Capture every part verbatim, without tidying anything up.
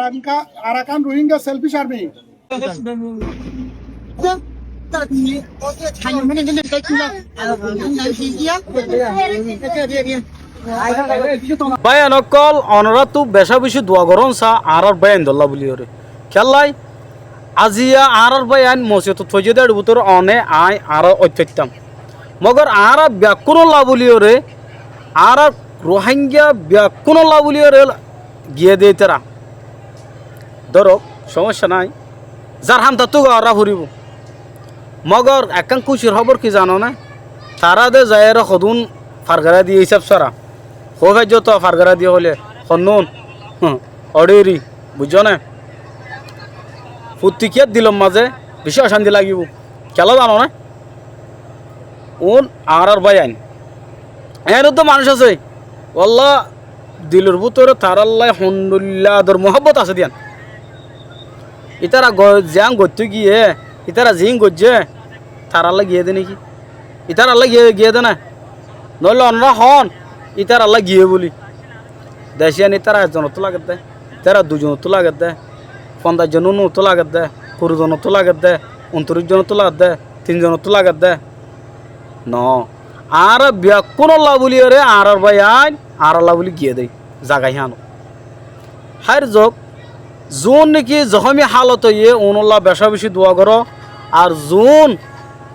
Arakan, Arakan Rohingya Selfish Army. Báiyain ókkol, onoráttu becá-becí dua gorón saá añárár báiyaindólla bóliyoré. Kiyólla? Aziya añárár báiyain mosibotot foijjé dé, ér bútore one, aññí, añára óit faittám. Mogor añára bekkúnolla bóliyoré, añára Ruáingga bekkúnolla bóliyoré giyé dé ítara. Dóro, somosya nái. Zar ham tattú gorá foribóu. Mogor ekkán kúcir hóbor ki zanoné? Tará de zaiyóre hodún fargará diyé hísab sára. Hoói faijjó toó fargará diyé hoilé, honnún? Hm, oçíri, buijjó né? Futtikiyár dilor mazé bicí ocánti lagibóu. Kiyólla zanoné? Uún añárár báiyain. Eén uddú manúic asé, walla, dilor bútore tarálla hondhoilla ador muhábbot asé dé yían. Ítara go-, ziyán goittó giyé, ítara ziín goijjé, tarálla giyé dé néki? Ítarallá giyé, giyé dé né? Noóile onorá hoón, ítarallá giyé bóli. Decíyan ítara ekzonottú lagedde, ítara duizonottú lagedde, fonzaic zonottú lagedde, kuri zonottú lagedde, untoríc zonottú lagedde, tin zonottú lagedde. Noó, añára bekkúnolla bóliyoré añárár báiyain, añárálla bóli giyé dé zaga híanot. Háir zouk, zuún néki zohómi hálot óiye, uúnolla becá-becí dua goró, ar zuún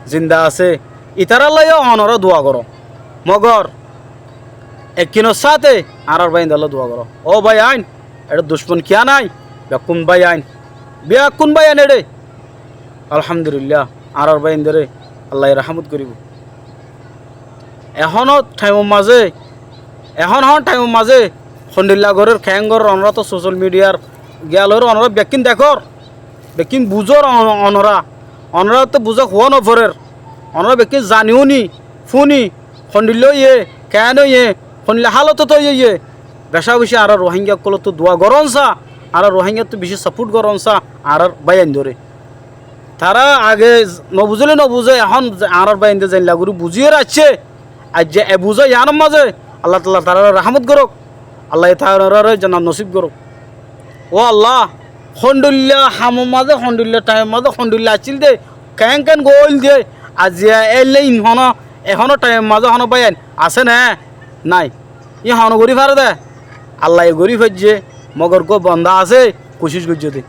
zinda asé, ítarálla yó onorá dua goró. Mogor ekkinor sáte añárár báiyaindólla dua goró. Ó báiyain, eçé ducmon kiyá nái, bekkún báiyain, bekkún báiyain eçé. Alhamdulillah, añárár báiyaindóre Allaye rahámot goríbou. Ehónor thaimor mazé, ehón ehón thaimor mazé hondhoilla gorér, keén gorér, onorá toó sosal midhiyar giyal óre onorá bekkín dekór, bekkín buzór on-, onorá, onoráttu buzá huá noforér, onorá bekkín zani úni, fúni, hondhoilla óiye, keén óiye, hondhoilla hálotot óiye, becá-becí añára Ruáingga ókkolóttu dua gorón saá, añára Ruáinggattu bicí sapót gorón saá, añárár báiyaindóre. Tará age nobuzíle nobuzé, ehón añárár báiyaindé zeilla gorí buzíyoré aiccé, aijja e buzá yiánor mazé Allah taala taráre rahámot gorók, Allaye taráre jannat nosíb gorók. Ó Allah, hondhoilla hamor mazé, hondhoilla thaimor mazé, hondhoilla accíl dé, keén keén goóil dé, aziya éilla in honó, ehóno thaimor mazé honó báiyain asé né? Nái. Íin honó gorí faré dé? Allaye gorí faijjé, mogor gó bonda asé, kucíc goijjé dé.